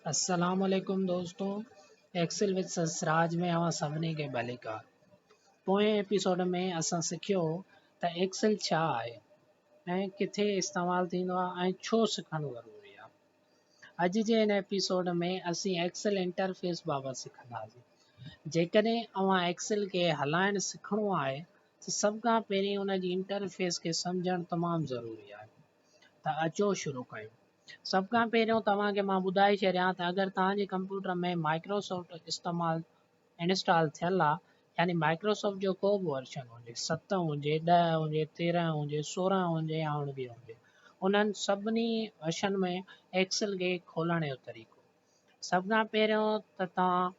السلام عليڪم دوستو ايڪسل وٿ سسراج ۾ اوهان سڀني کي ڀليڪار. پوئين ايپيسوڊ ۾ اسان سکيو ته ايڪسل ڇا آهي ۽ ڪٿي استعمال ٿيندو آهي ۽ ڇو سکڻ ضروري آهي. اڄ جي هن ايپيسوڊ ۾ اسين ايڪسل انٽرفيس بابت سکنداسين. جيڪڏهن اوهان ايڪسل کي هلائڻ سکڻو آهي ته سڀ کان پهرين ان جي انٽرفيس کي سمجهڻ تمام ضروري آهي. ته اچو شروع ڪيون. سڀ کان پهريون توهان کي مان ٻڌائي ڇڏيان ته اگر توهان جي ڪمپيوٽر ۾ مائڪروسافٽ استعمال انسٽال ٿيل آ يعني مائڪروسافٽ جو ڪو به ورشن هجي ست هجي ڏهه هجي 13 هجي 16 هجي يا 19 هجي انهن سڀني ورشن ۾ ايڪسل کي کولڻ جو طريقو سڀ کان پهريون ته توهان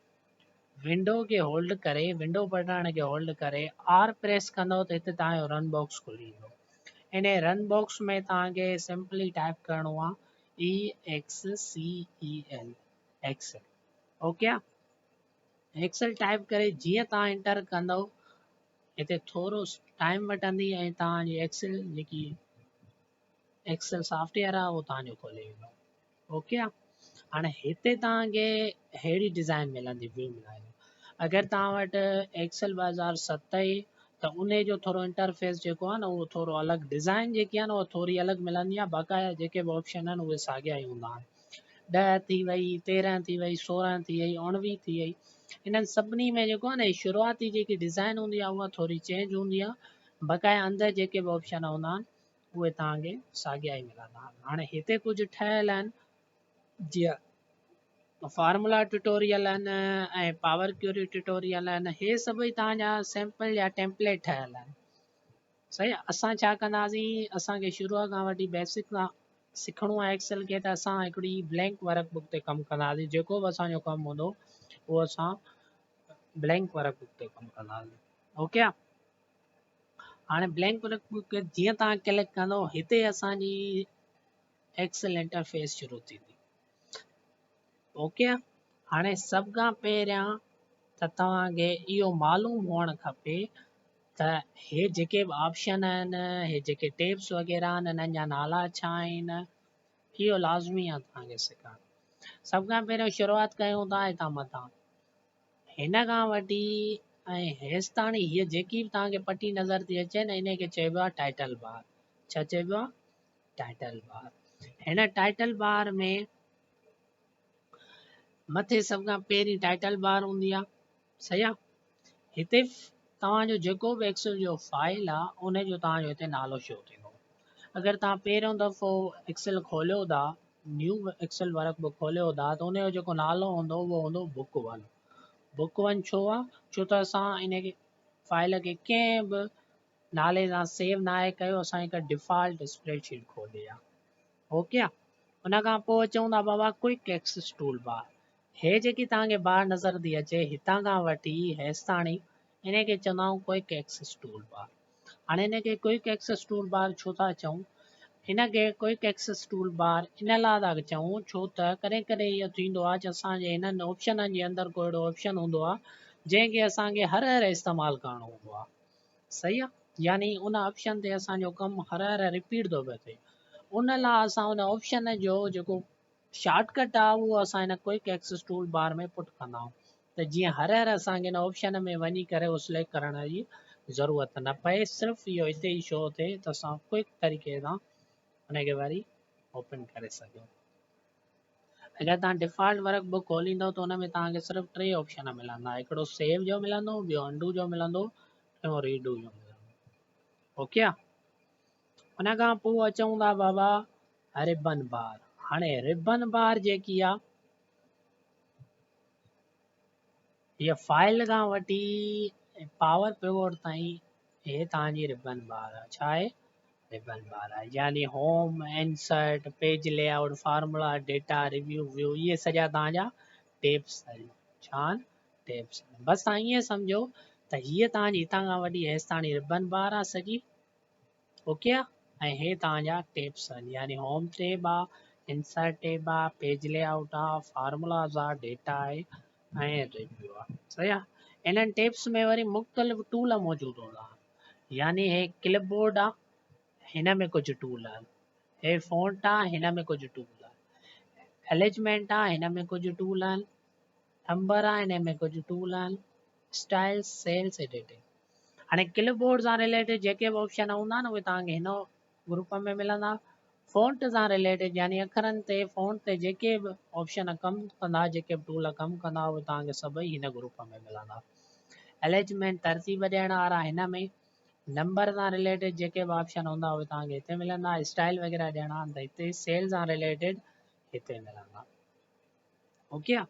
ونڊو کي هولڊ ڪري ونڊو بٽڻ کي هولڊ ڪري آر پريس ڪندو ته هتي توهان جو رن باڪس کلي ايندو. انهي رن باڪس ۾ توهان کي سمپلي ٽائپ ڪرڻو آ E X C E L Excel okay آ ايڪسل ٽائپ ڪري جيئن توهان انٽر ڪندو هتي ٿورو ٽائيم وٺندي ۽ توهان جي ايڪسل جيڪي ايڪسل سافٽ ويئر آ اهو توهان جو کولي ويندو اوڪي آ هاڻي هتي توهان کي ههڙي ڊزائن ملندي ويو ملائي اگر توهان وٽ ايڪسل 2007 آهي ته ان جو ٿورو انٽرفيس جيڪو آهي نه اهو ٿورو الڳ ڊزائن جيڪي آهي نه اها ٿوري الڳ ملندي آهي باقاعده جيڪي به آپشن آهن اهي ساڳيا ئي هوندا آهن 10 ٿي وئي 13 ٿي وئي 16 ٿي وئي 19 ٿي وئي انهن سڀني ۾ جيڪو آهي نه شروعاتي جيڪي ڊزائن هوندي آهي اها ٿوري چينج هوندي آهي باقاعده اندر جيڪي به آپشن هوندا آهن اهي توهان کي ساڳيا ئي ملندا. هاڻي هتي ڪجهه ٺهيل آهن جيئن فارمولا ٽيوٽوريل آهن ۽ پاور ڪيوري ٽيوٽوريل آهن هي سڀئي توهان جا سيمپل يا ٽيمپليٽ ٺهيل آهن صحيح اسان ڇا ڪنداسين اسان کي شروع کان وٺي بيسڪ کان سکڻو آهي ايڪسل کي ته اسان هڪڙي بلينڪ ورڪ بڪ تي ڪم ڪنداسين جيڪو به اسان جو ڪم هوندو اهو اسان بلينڪ ورڪ بڪ تي ڪم ڪنداسين اوڪي آ هاڻي بلينڪ ورڪ بڪ جيئن توهان ڪلڪ ڪندو هتي اسان جي ايڪسل انٽرفيس شروع ٿيندي اوڪي هاڻي سڀ کان پهريان ته توهان کي اهو معلوم هئڻ کپي ته هي جيڪي به آپشن آهن هي جيڪي ٽيبس وغيره آهن انهن جا نالا ڇا آهن اهو لازمي آهي توهان کي سکڻ سڀ کان پهريان شروعات ڪيون ٿا هتان مٿان هن کان وٺي ۽ هيستاڻي هيء جيڪي به توهان کي پٽي نظر ٿي اچي نه انهيء کي چئبو آهي ٽائيٽل بار. ڇا چئبو آهي؟ Title bar. هن ٽائيٽل بار ۾ مٿي سڀ کان پهرين ٽائيٽل بار هوندي آهي. صحيح آهي؟ هتي توهان جو جيڪو به ايڪسل جو فائل آهي ان جو توهان جو هتي نالو شو ٿيندو. اگر توهان پهريون دفعو ايڪسل کوليو ٿا نيو ايڪسل ورڪ بڪ کوليو ٿا ته ان جو جيڪو نالو هوندو اهو هوندو بڪ ون. بڪ ون ڇو آ؟ ڇو ته اسان ان کي فائل کي ڪنهن به نالي سان سيو ناهي ڪيو اسان هڪ ڊيفالٽ اسپريڊ شيٽ کولي آ. اوڪي آ. ان کان پوء اچون ٿا بابا ڪوئڪ ايڪسس ٽول بار. هي جيڪي توهان کي بار نظر ٿي اچي هتان کان وٺي هيستاڻي ان کي چوندا آهيون ڪوئڪ ايڪسس ٽول بار. هاڻي ان کي ڪوئڪ ايڪسس ٽول بار ڇو ٿا چئون؟ ان کي ڪوئڪ ايڪسس ٽول بار ان لاء ٿا چئون ڇو ته ڪڏهن ڪڏهن اهو ٿيندو آهي ته اسان جي هنن آپشنن جي اندر ڪو اهڙو آپشن هوندو آهي جنهن کي اسان کي هر هر استعمال ڪرڻو هوندو آهي صحيح آهي يعني ان آپشن تي اسان جو ڪم هر هر رپيٽ ٿو پيو ٿئي ان لاء اسان ان آپشن جو جيڪو شارٽ ڪٽ آ اهو اسان هن ڪوئڪ ايڪسس ٽول بار ۾ پٽ ڪندا آهيون ته جيئن هر هر اسان کي هن آپشن ۾ وڃي ڪري اهو سليڪٽ ڪرڻ جي ضرورت نه پئي صرف اهو هتي ئي شو ٿئي ته اسان ڪوئڪ طريقي سان ان کي وري اوپن ڪري سگهون. اگر توهان ڊيفالٽ ورڪ بڪ کوليندو ته ان ۾ توهان کي صرف ٽي آپشن ملندا هڪڙو سيو جو ملندو ٻيو انڊو جو ملندو ٽيون ريڊو جو ملندو اوڪي آ ان کان پوء اچون ٿا بابا ربن بار هاڻي ربن بار جيڪي آ هي فائل کان وٺي پاور پيوٽ تائين هي توهان جي ربن بار آ ڇا آهي ربن بار آهي يعني home insert page layout formula data review view اهي سڄا توهان جا ٽيبس آهن ڇا آهن ٽيبس آهن بس توهان ائين سمجهو ته هيء توهان جي هتان کان وٺي هيستاڻي ربن بار آ سڄي اوڪي آ ۽ هي توهان جا ٽيبس آهن يعني هوم ٽيب آ انسرٽ ٽيب آ پيج لي آئوٽ آ فارمولاز آ ڊيٽا آهي ۽ ريويو آ صحيح آ انهن ٽيبس ۾ وري مختلف ٽول موجود هوندا آهن يعني هي ڪلپ بورڊ آ هن ۾ ڪجهه ٽول آهن هي فونٽ آ هن ۾ ڪجهه ٽول آهن. اليجمينٽ آ هن ۾ ڪجهه ٽول آهن، نمبر آ هن ۾ ڪجهه ٽول آهن، اسٽائلس، سيلس ايڊيٽنگ. هاڻي ڪلپ بورڊ سان رليٽيڊ جيڪي به آپشن هوندا آهن اهي توهان کي هن گروپ ۾ ملندا. فونٽ سان رليٽيڊ يعني اکرن تي فونٽ تي جيڪي به آپشن ڪم ڪندا، جيڪي به ٽول ڪم ڪندا اهي توهان کي سڀئي هن گروپ ۾ ملندا. اليجمينٽ ترتيب ڏيڻ وارا هن ۾، نمبر سان رليٽيڊ جيڪي به آپشن هوندا اهي توهان کي هتي ملندا. اسٽائل وغيره ڏيڻا آهن ته هتي، سيل سان رليٽيڊ هتي ملندا. اوڪي آ.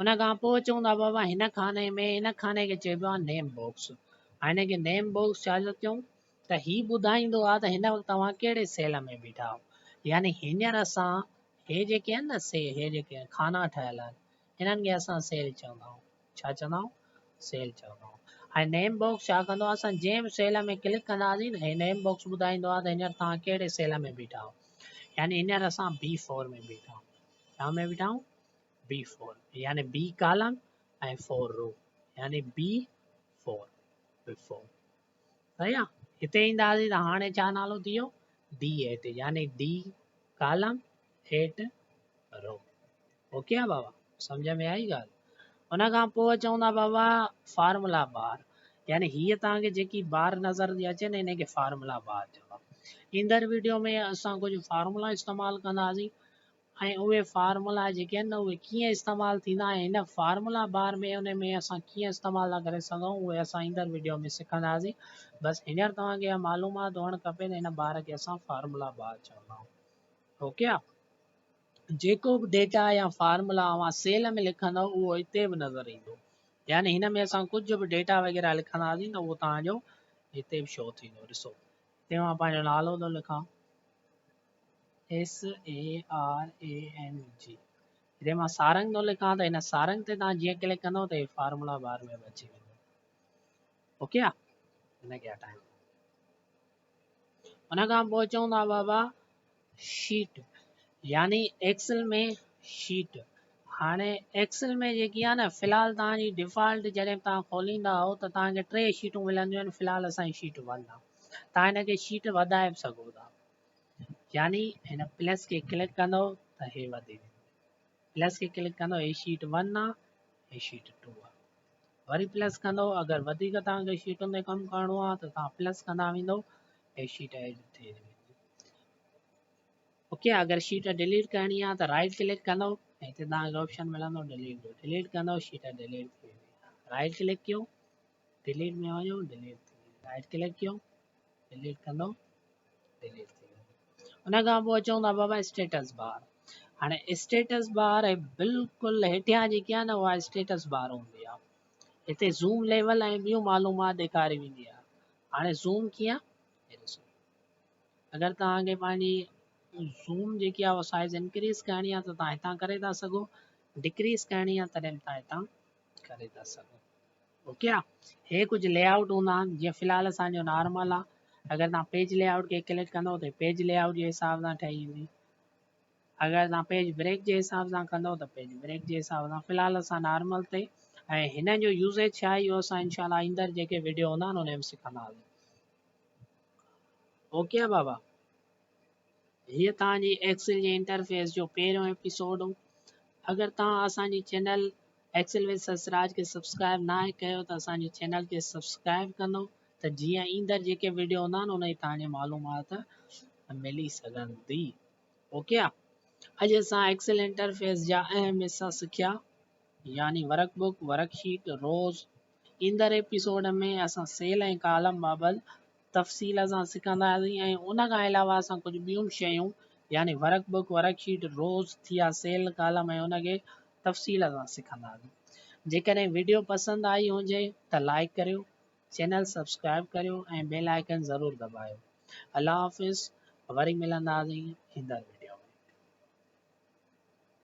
ان کان پوء چون ٿا بابا هن خاني ۾ هن خاني کي چئبو آهي نيم باڪس. هاڻي هن کي نيم باڪس ڇا جو چئون ته هي ٻڌائيندو آهي ته هن وقت توهان ڪهڙي سيل ۾ بيٺا آهيو. يعني هينئر اسان هي جيڪي آهن نه سي هي جيڪي خانا ٺهيل آهن هنن کي اسان سيل چوندا آهيون. ڇا چوندا آهيون؟ سيل چوندا آهيون. هاڻي نيم باڪس ڇا ڪندو آهي اسان جنهن به سيل ۾ ڪلڪ ڪنداسين نه هي نيم باڪس ٻڌائيندو آهي ته هينئر توهان ڪهڙي سيل ۾ بيٺا آهيو. يعني هينئر اسان بي فور ۾ بيٺا آهيون. ڇا ۾ بيٺا آهيون؟ بي فور يعني بي ڪالم ۽ فور رو يعني بي فور بي فور. صحيح آهي. هتي اينداسين ته هاڻي ڇا نالو ٿي ويو؟ ڊي ايٽ يعني ڊي ڪالم ايٽ رو. اوڪي آ بابا، سمجھ ۾ آئي ڳالھ؟ ان کان پوء چون ٿا بابا فارمولا بار يعني هيء توهان کي جيڪي بار نظر ٿي اچي نه ان کي فارمولا بار چوندا. ايندڙ ويڊيو ۾ اسان ڪجهه فارمولا استعمال ڪنداسين ۽ اهي فارمولا جيڪي آهن نه اهي ڪيئن استعمال ٿيندا ۽ هن فارمولا بار ۾ ان ۾ اسان ڪيئن استعمال ٿا ڪري سگهون اهي اسان ايندڙ وڊيو ۾ سکنداسين. بس هينئر توهان کي اها معلومات هئڻ کپي ته هن بار کي اسان فارمولا بار چوندا آهيون. اوڪي آ. جيڪو به ڊيٽا يا فارمولا اوهان سيل ۾ لکندؤ اهو هتي به نظر ايندو. يعني هن ۾ اسان ڪجهه به ڊيٽا وغيره لکنداسين ته اهو توهان جو هتي به شو ٿيندو. ڏسو هتي مان پنهنجو نالو ٿو لکان SARANG هتي مان سارنگ ٿو لکان ته هن سارنگ تي توهان جيئن ڪلڪ ڪندو ته هي فارمولا بار ۾ به اچي ويندو. اوڪي آ. هن کي هٽايون. ان کان پوء چون ٿا بابا شيٽ يعني ايڪسل ۾ شيٽ. هاڻي ايڪسل ۾ جيڪي آهي نه في الحال توهان جي ڊيفالٽ جڏهن به توهان کوليندا آهيو ته توهان کي ٽي شيٽون ملنديون آهن. في الحال اسان جي شيٽ ون آهي. توهان هن کي شيٽ وڌائي به سگهو ٿا. يعني هن پلس کي ڪلڪ ڪندو ته هي وڌي ويندو. پلس کي ڪلڪ ڪندو هي شيٽ ون آهي، هي شيٽ ٽو آهي. وري پلس ڪندو اگر وڌيڪ توهان کي شيٽن تي ڪم ڪرڻو آهي ته توهان پلس ڪندا ويندو هي شيٽ ايڊ ٿي ويندي. اوڪي اگر شيٽ ڊيليٽ ڪرڻي آهي ته رائٽ ڪلڪ ڪندو ۽ هتي توهان کي آپشن ملندو ڊيليٽ جو. ڊيليٽ ڪندو شيٽ ڊيليٽ ٿي ويندي. رائٽ ڪلڪ ڪيو ڊيليٽ ۾ وڃو ڊيليٽ ٿي ويندي. رائٽ ڪلڪ ڪيو ڊيليٽ ڪندو ڊيليٽ ٿي ويندي. ان کان پوء اچون ٿا بابا اسٽيٽس بار. هاڻي اسٽيٽس بار ۽ بلڪل هيٺيان جيڪي آهي نه اها اسٽيٽس بار هوندي آهي. هتي زوم ليول ۽ ٻيون معلومات ڏيکاري ويندي آهي. هاڻي زوم ڪيئن؟ هي ڏسو اگر توهان کي پنهنجي زوم جيڪي آهي اها سائز انڪريز ڪرڻي آهي ته توهان هتان ڪري ٿا سگهو، ڊڪريز ڪرڻي آهي تڏهن به توهان هتان ڪري ٿا سگهو. اوڪي آ. هي ڪجهه لي آئوٽ هوندا آهن جيئن في الحال اسان جو نارمل آ. اگر توهان پيج لي آئوٽ کي ڪلڪ ڪندو ته پيج لي آئوٽ جي حساب سان ٺهي ايندي. اگر توهان پيج بريڪ جي حساب سان ڪندو ته پيج بريڪ جي حساب سان. في الحال اسان نارمل تي ۽ هن جو يوزيج ڇا آهي اهو اسان انشاء الله ايندڙ جيڪي وڊيو هوندا آهن ان ۾ سکنداسين. اوڪي آ بابا. هيء توهان جي ايڪسل جي انٽرفيس جو پهريون ايپيسوڊ هو. اگر توهان اسان جي چينل ايڪسل وٿ سسراج کي سبسڪرائب ناهي ڪيو ته اسان جي چينل کي سبسڪرائب ڪندو ته جيئن ايندڙ جيڪي وڊيو هوندا آهن ان جي توهان کي معلومات ملي سگهندي. اوڪي آ. اڄ اسان ايڪسل انٽرفيس جا اهم حصا سکيا يعني ورڪ بڪ، ورڪ شيٽ، روز. ايندڙ ايپيسوڊ ۾ اسان سيل ۽ ڪالم بابت تفصيل سان سکنداسين ۽ ان کان علاوه اسان ڪجهه ٻيون به شيون يعني ورڪ بڪ، ورڪ شيٽ، روز ٿيا، سيل، ڪالم ۽ ان کي تفصيل سان سکنداسين. جيڪڏهن وڊيو پسند آئي هجي ته لائيڪ ڪريو، چينل سبسڪرائيب ڪريو ۽ بيل آئيڪن ضرور دٻايو. الله حافظ وري ملنداسين ايندڙ وڊيو ۾.